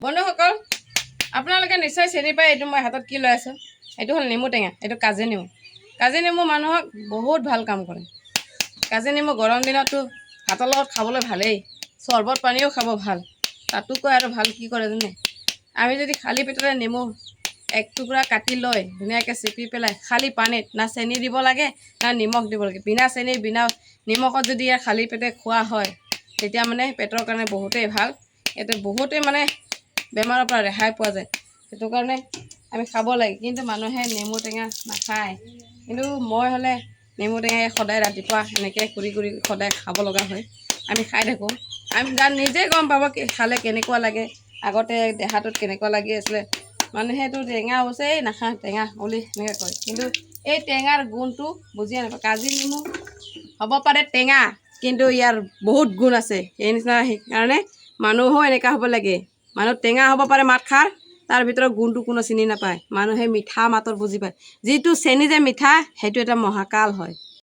বন্ধুসকল, আপোনালোকে নিশ্চয় চিনি পায় এইটো মই হাতত কি লৈ আছোঁ। এইটো হ'ল নেমু টেঙা, এইটো কাজি নেমু। কাজি নেমু মানুহক বহুত ভাল কাম কৰে। কাজি নেমু গৰম দিনততো ভাতৰ লগত খাবলৈ ভালেই, চৰ্বত পানীও খাব ভাল। তাতোকৈ আৰু ভাল কি কৰে জানে? আমি যদি খালী পেটতে নেমু এক টুকুৰা কাটি লৈ ধুনীয়াকৈ চেপি পেলাই খালী পানীত, না চেনি দিব লাগে না নিমখ দিব লাগে, বিনা চেনি বিনা নিমখত যদি ইয়াৰ খালী পেটে খোৱা হয়, তেতিয়া মানে পেটৰ কাৰণে বহুতেই ভাল। ইয়াতে বহুতেই মানে বেমাৰৰ পৰা ৰেহাই পোৱা যায়। সেইটো কাৰণে আমি খাব লাগে। কিন্তু মানুহে নেমু টেঙা নাখায়। কিন্তু মই হ'লে নেমু টেঙা সদায় ৰাতিপুৱা এনেকৈ কৰি কৰি সদায় খাব লগা হয়। আমি খাই থাকোঁ। আমি নিজে গম পাব খালে কেনেকুৱা লাগে, আগতে দেহাটোত কেনেকুৱা লাগি আছিলে। মানুহেতো টেঙা বস্তু এই নাখাওঁ টেঙা বুলি এনেকৈ কয়, কিন্তু এই টেঙাৰ গুণটো বুজিয়ে নাপায়। কাজি নেমু হ'ব পাৰে টেঙা, কিন্তু ইয়াৰ বহুত গুণ আছে। সেই নিচিনা সেইকাৰণে মানুহো এনেকুৱা হ'ব লাগে। মানুহ টেঙা হ'ব পাৰে মাতষাৰ, তাৰ ভিতৰত গুণটো কোনো চিনি নাপায়। মানুহে মিঠা মাতত বুজি পায়। যিটো চেনি যে মিঠা, সেইটো এটা মহাকাল হয়।